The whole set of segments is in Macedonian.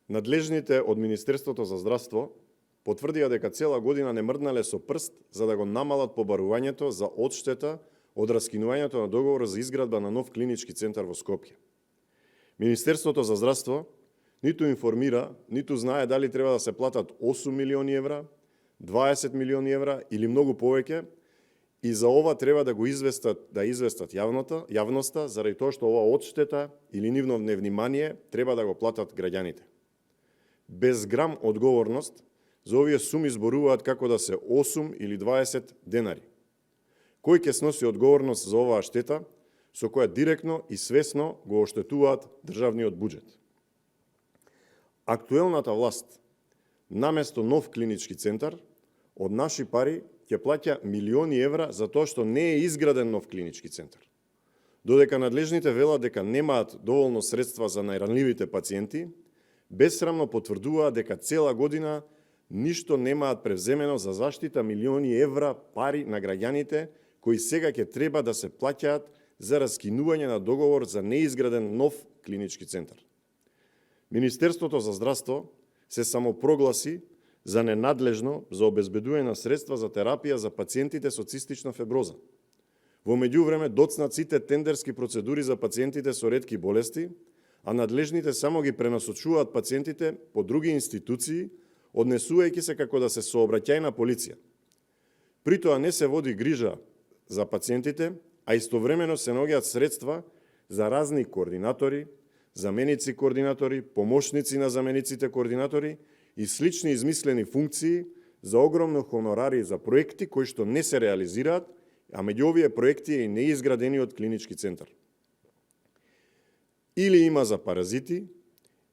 Надлежните од Министерството за здравство потврдија дека цела година не мрднале со прст за да го намалат побарувањето за одштета од раскинувањето на договор за изградба на нов клинички центар во Скопје. Министерството за здравство ниту информира, ниту знае дали треба да се платат 8 милиони евра, 20 милиони евра или многу повеќе, и за ова треба да го известат јавноста, заради тоа што ова одштета или нивно невнимание треба да го платат граѓаните. Без грам одговорност за овие суми зборуваат како да се 8 или 20 денари. Кој ќе сноси одговорност за оваа штета, со која директно и свесно го оштетуваат државниот буџет? Актуелната власт, наместо нов клинички центар, од наши пари ќе плаќа милиони евра за тоа што не е изграден нов клинички центар. Додека надлежните велат дека немаат доволно средства за најранливите пациенти, бесрамно потврдуваат дека цела година ништо немаат превземено за заштита милиони евра пари на граѓаните кои сега ќе треба да се плаќаат за раскинување на договор за неизграден нов клинички центар. Министерството за здравство се самопрогласи за ненадлежно за обезбедување на средства за терапија за пациентите со цистична феброза. Во меѓувреме доцнат сите тендерски процедури за пациентите со ретки болести, а надлежните само ги пренасочуваат пациентите по други институции, однесувајќи се како да се сообраќајна полиција. При тоа не се води грижа за пациентите, а истовремено се наоѓаат средства за разни координатори, заменици координатори, помошници на замениците координатори и слични измислени функции за огромно хонорари за проекти кои што не се реализираат, а меѓу овие проекти е и неизградениот клинички центар. Или има за паразити,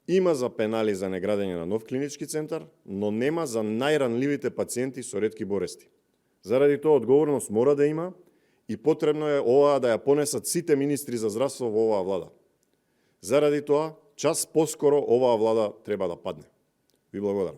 има за пенали за неградење на нов клинички центар, но нема за најранливите пациенти со ретки болести. Заради тоа одговорност мора да има и потребно е оваа да ја понесат сите министри за здравство во оваа влада. Заради тоа, час поскоро оваа влада треба да падне. Ви благодарам.